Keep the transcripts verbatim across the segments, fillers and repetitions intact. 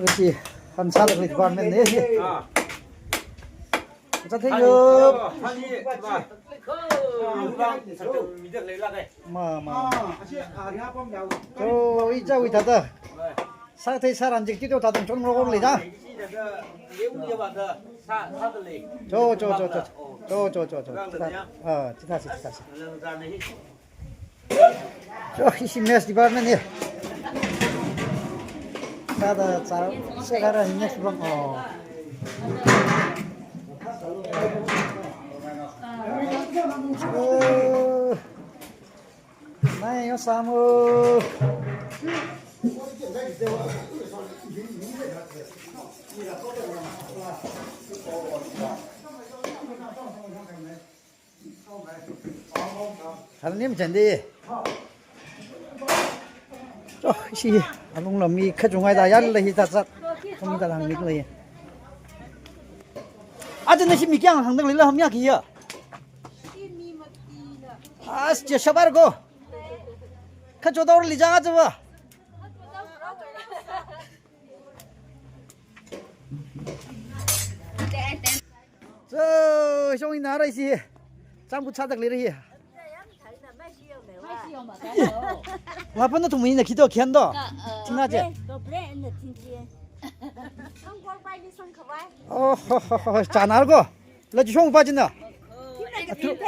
Isi, han sāda khalei department ne. Ozā, thank you. Ma, ma. Cho, i chāwui thāda. Sāthei sāran jik tito thāda chon ngor ngor lei da. Cho, cho, cho, cho. Cho, cho, cho, cho. Chithā, ah, chithā si, chithā si. Cho, isi mess department hi. Sāda chā, sāda next one. Oh. Cho. Nai, yo, Samu. Hal nim chandi. Cho, isi, alung lam mi kachungai da yal la hi ta sat. Kami ta lang mi la hi. Aja nashi mi kayang hāngda leila ham ya ki ya. As, je shabar ko. Kacho dor li jang aja ba. Cho, shong ina rai si. Chang bu cha dak le ri. Lapan na tum ina kito khen do. Tingna je. Oh, ho, ho, ho, cha nar ko. La ju shong pa jin na.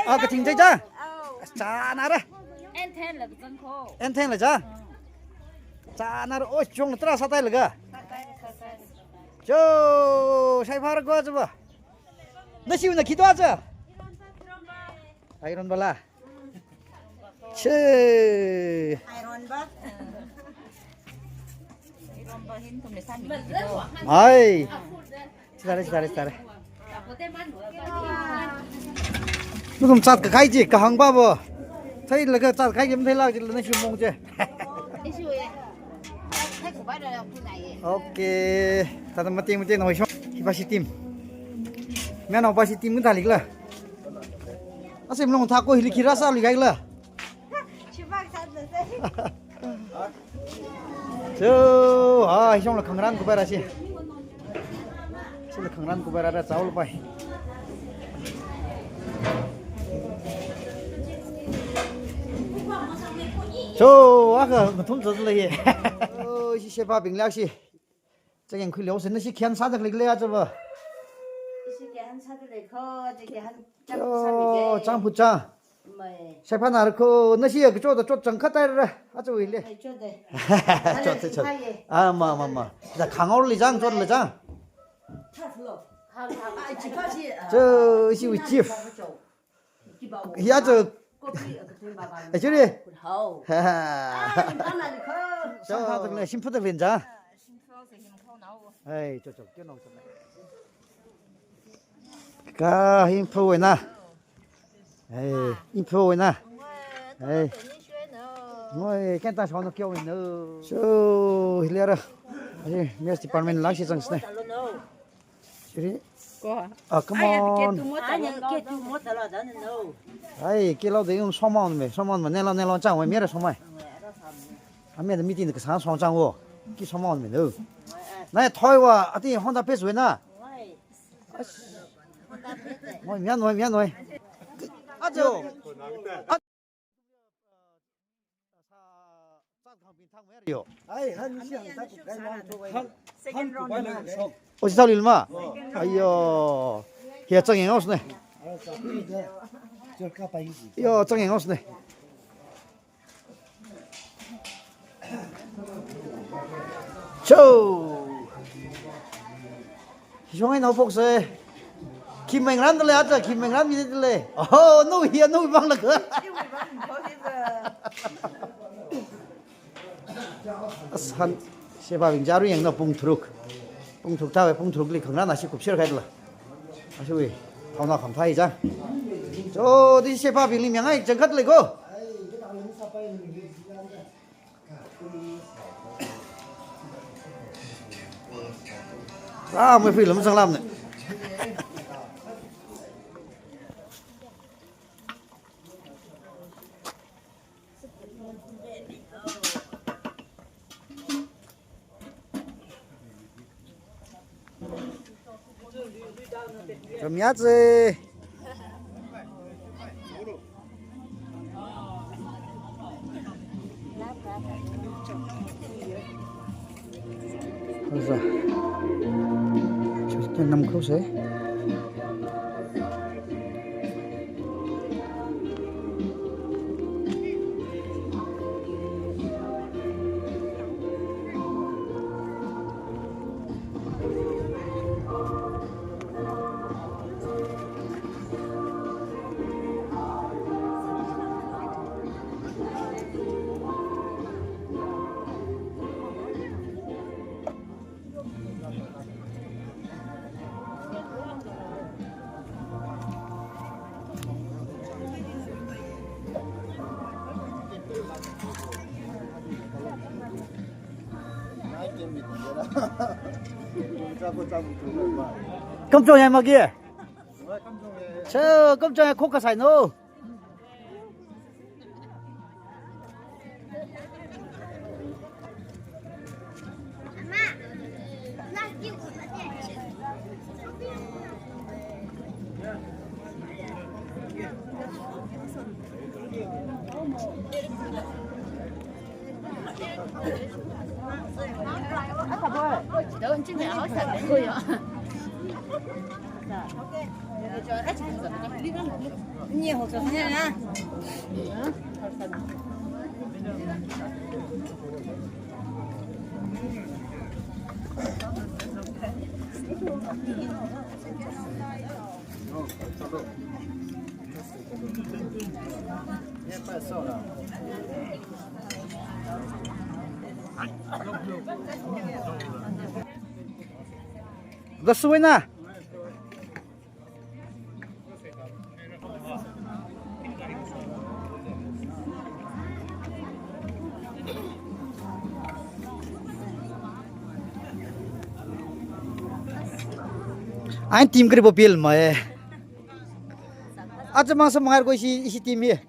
A, kathing chai cha. Cha nar. En then la jang ko. En then la cha. Cha nar, o, shong tra sa tai la ga. Cho, shai phar ko cha ba. Nashi na kito cha. Iron bala. Che. Iron ba. Iron ba hin tum le san mi. Hai. Chitare, chitare, chitare. Nukum chat kakai ji, kahang ba bo. Thai laga chat kai ji, thai lag ji, lana shi mong je. Okay. Tada mati, mati, no, shong. Hi ba shi team. Mya no ba shi team ta lik la. Asim long tha ko hili kira sa li gai la. Cho, ha, hi shong la khangran kubai ra si. Sila khangran kubai ra ra chao la pai. Cho, aka ngathum cho la ye. Oh, si shepa bing lak si. Chakeng khui leo se, nashi khen sa dak lik le a cha ba. Isi khen sa dak lik ko, chi khen chang sa mi ke. Yo, chang phu cha. Mai. Sai pha nar ko, nashi ya cho da cho chang kha tai ra. A cho le. Mai cho de. Cho te cho. Sa le si pha ye. Ah, ma, ma, ma. Da khang or li jang, cho le jang. Tough lo. Ha, ha. Ai, chi pha si. Cho, isi wi chief. Hiya cho. Actually. Hao. Ha, ha. Shim pha tak le, shim pha tak le ja. Hai, cho, cho, kyo no, cho. Ka, shim pha wei na. Hai, shim pha wei na. Hai. Ngoi, ken ta shon kyo wei no. So, hilera. Ai, mess department lang shi chang sne. Siri. Ko. Ah, come on. Ai, kilo de yung somon me, somon me, nelo, nelo chang we, mira somai. Ami da meeting ka sang song chang wo. Ki somon me no. Nai thoi wa, ati Honda Pace we na. Moi, mian noi, mian noi. Ajo. Ai, han si han ta ku kai long to wai. Han, han ku kai long shong. O, si tau lil ma. Ayo. Hiya chang yang os ne. Yo, chang yang os ne. Cho. Shong ai nao phok se. Khi meng ran le ata, khi meng ran mi le. Oh, no, hiya no bang la ka. As han, shepa bing jaru yang na pung tharuk. Pung tharuk ta we, pung tharuk li khang ran a shi kup shir khai la. A shi we, thau na kham thai ja. Cho, di shepa bing li myang ai, chang khat le ko. Ah, mai phi lam sang lam ne. Ramyatse. Haza. Church namkhusa. Kamchong ya magi. Cho, kamchong ya khok kasai no. Gasuina. Ain team karibo pil mai. Acha mang sa mangar ko isi, isi team hi.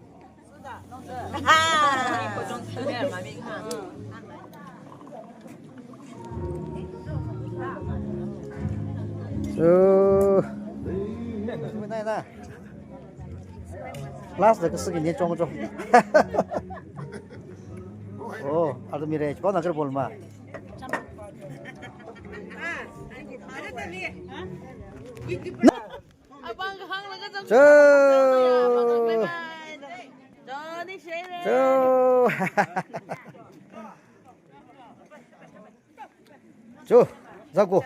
So, last da kasi ni chong chong. Oh, ada mire, kau nak kerja bola ma? Cho. Cho. Cho. Zago.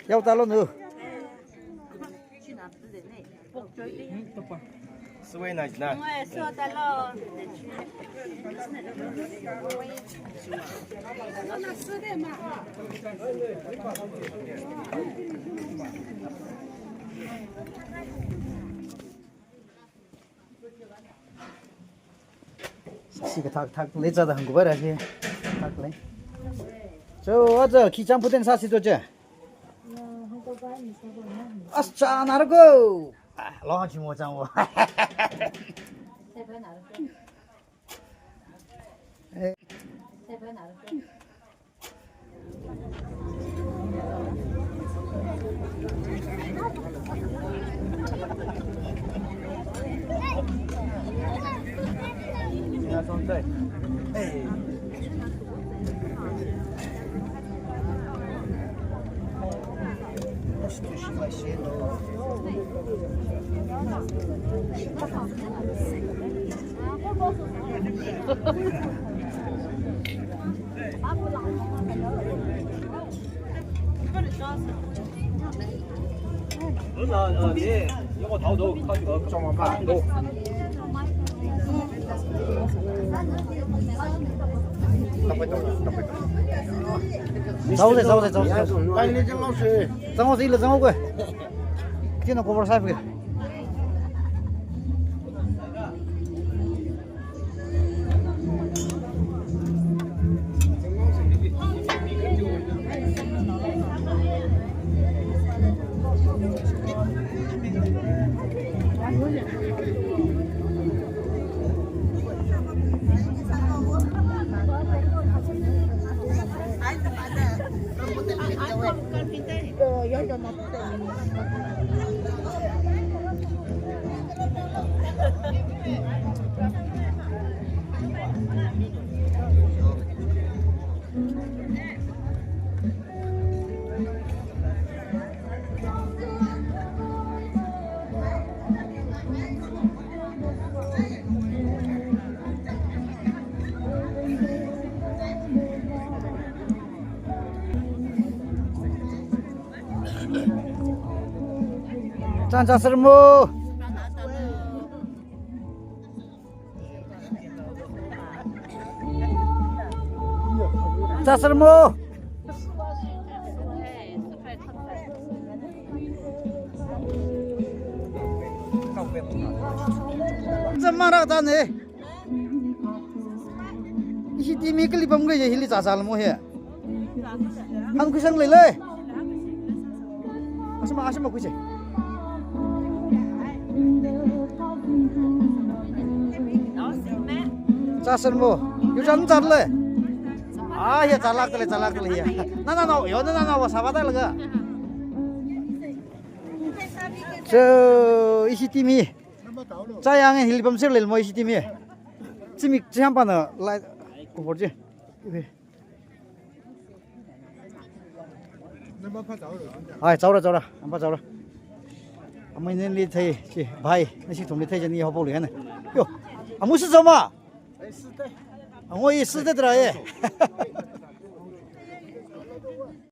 Yau talo nu. Suwei na jina. Sasi kathak thak lei zada hanggubai ra si. Thak lei. Cho, aja khi champu ten sasi to je. As cha nar ko. Ah, lo chi mo chang wo. Zao le, zao le, zao le. Zang o, zile, zang o, kwe. Tina cover side ke. Chān chāsermo. Chāsermo. Zamara tane. Ishi team hi kali pamkhui je hili chāsermo hi. Hāngkhuisang leilei. Ashima, ashima khuise. Chāsermo. Yu chān chāle. Ah, ya chālak tale, chālak tale ya. Nana no, yo nana no, wa sāvāda laga. So, ishi team hi. Chāyang hili pamser leimo ishi team hi. Zimik chiyang pana lai. Kuborje. Hai, chaora, chaora. Amba chaora. Amai neli thei, chi, bhai, nashi thumli thei jani hopo li hana. Yo, amu si zama. Angoi si te tra ye.